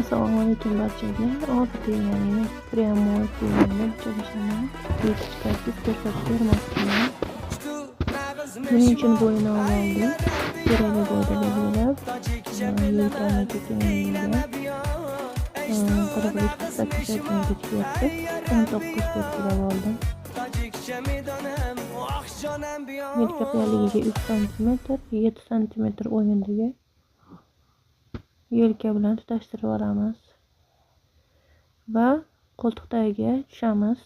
Assalomu alaykum barchaga. Oddiy, ya'ni прямой tugmani bichaman. Yetishtirib ko'rsatib bermoqchiman. Buning uchun bo'yini oldik. Kerakli bo'yda belgilab, yelkani kengligiga 43-48 santimetrga chiqyapti. 19 belgilab oldim. Yelka qiyaligiga 3 santimetr, 7 santimetr o'yindiga yelka bilan tutashtirib olamiz va qo'ltiq tagiga tushamiz.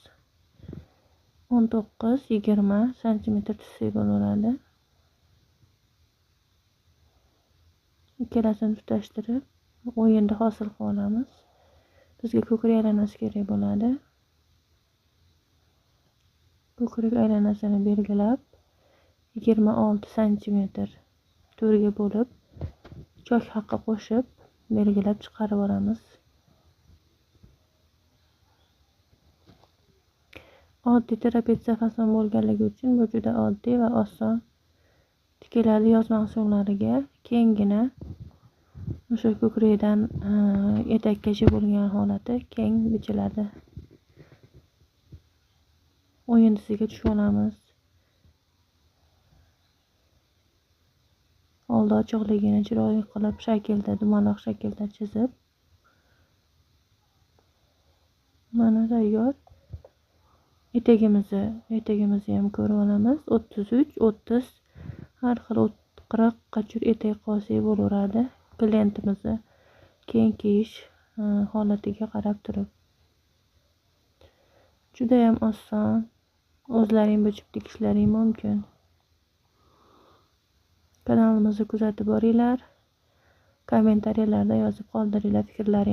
19-20 santimetr tushsak bo'laveradi. Ikkalasini tutashtirib o'yinda hosil qilib olamiz. Bizga ko'krak aylanasi kerak bo'ladi. Ko'krak aylanasini belgilab 26 santimetr to'rga bo'lib chok haqi qo'shib belgilab chiqarib olamiz. Oddiy trapetsiya fason bo'lganligi uchun bu juda oddiy va oson tikiladi. Yoz mavsumlariga kenggina o'sha ko'krakdan etakkacha bo'lgan holati keng bichiladi. O'yindisiga tushib olamiz. Oldi ochiqligini chiroyli qilib shaklda, dumaloq shaklda chizib, mana tayyor. Etagimizni ham ko'rib olamiz. 33, 30, har xil 40 qachur etak qolsak bo'laveradi. Klientimizni keng kiyish holatiga qarab turib. Juda ham oson. O'zlaring bichib tikishlaring mumkin. Kanalimizni kuzatib boringlar. Kommentariyalarda yozib qoldiringlar fikrlaringizni.